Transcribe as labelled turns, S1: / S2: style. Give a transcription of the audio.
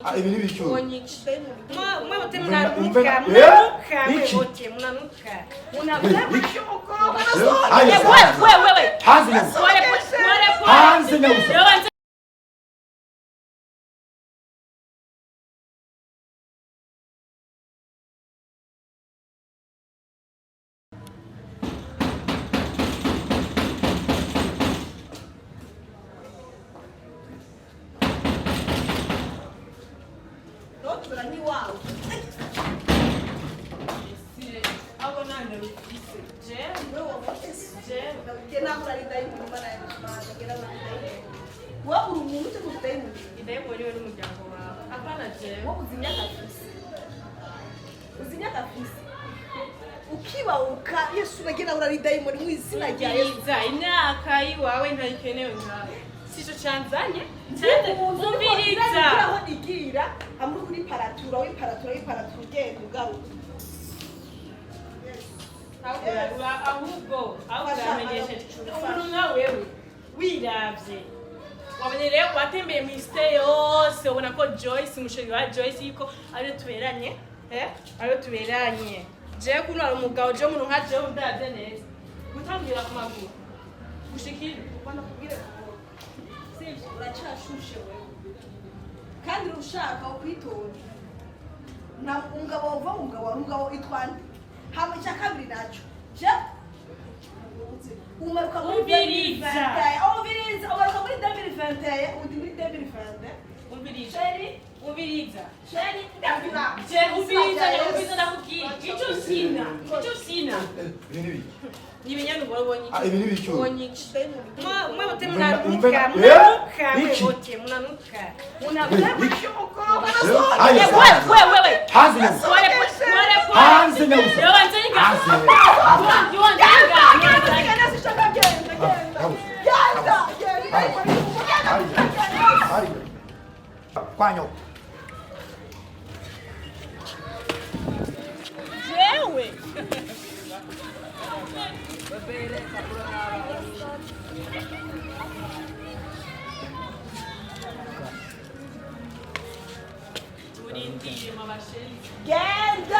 S1: Ah, ibi ni ibiki ubu?
S2: Mwe wote
S1: Umve
S2: mnanuka,
S1: umve-
S2: mnanuka,
S1: Eh?
S2: mwe
S1: Iki?
S2: wote mnanuka. Mnanuka.
S1: Iki? Haya,
S2: Eh, wewe, wewe, wewe.
S1: Hanze nyabusa.
S2: Pole, pole, pole.
S1: Hanze nyabusa.
S2: Wewe nze-
S3: Wowe uri umuntu ute kudayimoni?
S2: Idayimoni we n'umuryango wawe. Hapana jewe.
S3: Wowe uzi imyaka afise, uzi imyaka afise, ukibahuka Yesu uragenda urari dayimoni mu izina rya Yesu.
S2: Umviriza, imyaka yiwawe ntayikenewe ngawe. Sico canzanye? Canze umviriza.
S3: Aho igira amuri kuri paratura, wiparatura, wiparatura, ugenda ugaruka.
S2: Ahubwo ahubwo uramenyesheje umuntu nka wewe wiravye, wabonye rero watembeye mu isi yose, ubona ko Joyce, umusheri wa Joyce, yuko ariyo tuberanye, eh, ariyo tuberanye. Jewe kuno hari umugabo, jewe umuntu nka jewe ndavye neza gutambira ku maguru gushikira.
S3: Ubona kubwire ngo
S2: sivyo?
S3: Uracyashushe wewe kandi ushaka ukwitonda nta umugabo wova, umugabo wari umugabo itwa nde? Hama icya kabiri nacyo je umaruka muri
S2: Umviriza.
S3: 2021, umviriza, umaruka muri 2021, uri muri 2021.
S2: Umviriza.
S3: Chéri.
S2: Umviriza.
S3: Chéri, ndakura.
S2: Je umviriza, umviriza, ndakubwira ico sina, ico sina.
S1: Eh, ibi ni ibiki?
S2: Ni ibinyanugwa ubonye.
S1: Ah, ibi ni ibiki ubu?
S2: Ubonye iki? Mwe wote
S1: Umve-
S2: mnanuka,
S1: umve-
S2: mnanuka,
S1: Eh?
S2: mwe
S1: Iki?
S2: wote mnanuka. Mnanuka.
S1: Iki? Haya,
S2: Eh, wewe, wewe, wewe.
S1: Hanze nyabusa.
S2: Pole, pole, pole.
S1: Hanze nyabusa.
S2: Wewe nzenga.
S1: Hanze.
S2: Wewe nzenga.
S3: Genda, sishaka, genda, genda. Genda, genda.
S1: Haya. Haya. Kwanyo.
S2: Jewe. Murindire mabasheri.
S3: Genda.